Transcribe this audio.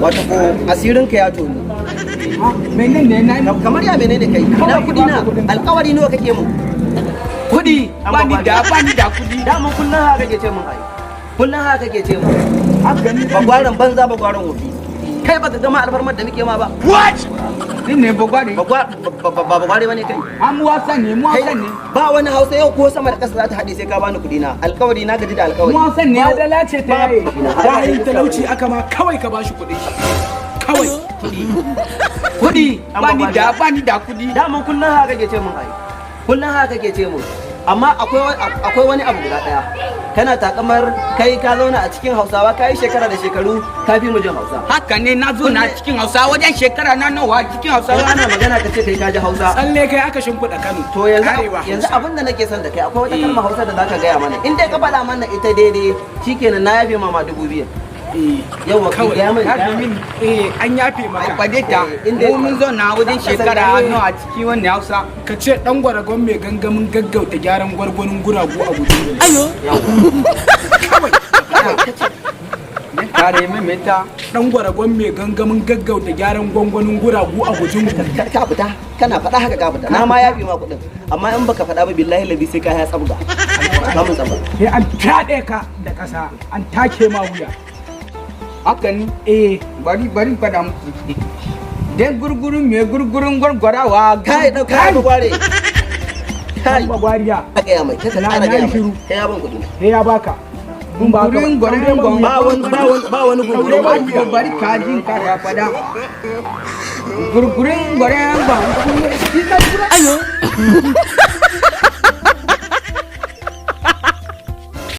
Wato ko asirin ka ya tonu. Menene na yi? Kamar ya menene kai? Ina kudi na? Alƙawari nawa kake mun? Kudi ba ni da kudi. Daman kullum haka kake ce mun ai. Kullum haka kake ce mun. Haka ni. Bagwaran banza, bagwaran wofi. Kai baka gama alfarmar da muke ma ba. What? Ni ne bagware? Ba bagware bane kai. An mu Hausa ne, mu Kai Hausa ne. ba wani Hausa. Yau ko sama da ƙasa za ta haɗe, sai ka bani kuɗi na. Alƙawari, na gaji da alƙawari. Mu Hausa ne. Badala ce ta yaye. Wahayin talauci aka ma, kawai ka bashi kuɗin shi. Kawai. Kudi ba ni da kudi. Daman kullum haka kake ce mun ai. Kullum haka kake ce mun. Amma akwai wani abu guda ɗaya. Kana takamar kai ka zauna a cikin Hausawa, ka yi shekara da shekaru, ka fi mu jin Hausa. Haka ne, na zo na cikin Hausa wajen shekara na nawa cikin Hausa. Sai ana magana ka ce kai ka ji Hausa. Tsalle kai aka shimfiɗa Kano. To yanzu Arewa. yanzu abin da nake son da kai, akwai wata kalmar Hausa da zaka gaya mana. In dai ka faɗa mana ita daidai, shikenan, na yafe ma 2000. Eh. Yawwa, ka Kawai. gaya mana. Yafe mini. Eh, an yafe maka. Kwade ta. Eh, inda- Mu mun zo na wajen shekara nawa cikin wannan Hausa. Ka ce dan gwaragon mai gangamin gaggauta gyaran gwargwanin guragu a guji. Ayo. Kawai. Kare maimaita. Dan gwaragon mai gangamin gaggauta gyaran gwangwanin guragu a gujin. Ka fita, kana faɗa haka ka fita. Na ma yafe ma kuɗin. Amma in baka faɗa ba, billahi lazi sai ka ya tsabga. Ka mun tsabga. Sai an fyaɗe ka da ƙasa, an take ma wuya. Haka ni. Eh. Bari bari faɗa muku. Dan gurgurun mai gurgurun gwargwarawa. Kai ɗau kai bagware. Kai. Dan bagwariya. Ka gaya mai, kai ka Na ƙara na gaya yi mai. shiru. Kai ya ban kuɗi. Sai ya baka. Mun ba ka. Gurgurin gwarin gwan. Ba wani gurgurin. Ayo, bari kajin ka ya faɗa. Gurgurin gwarin gwan. Ayo.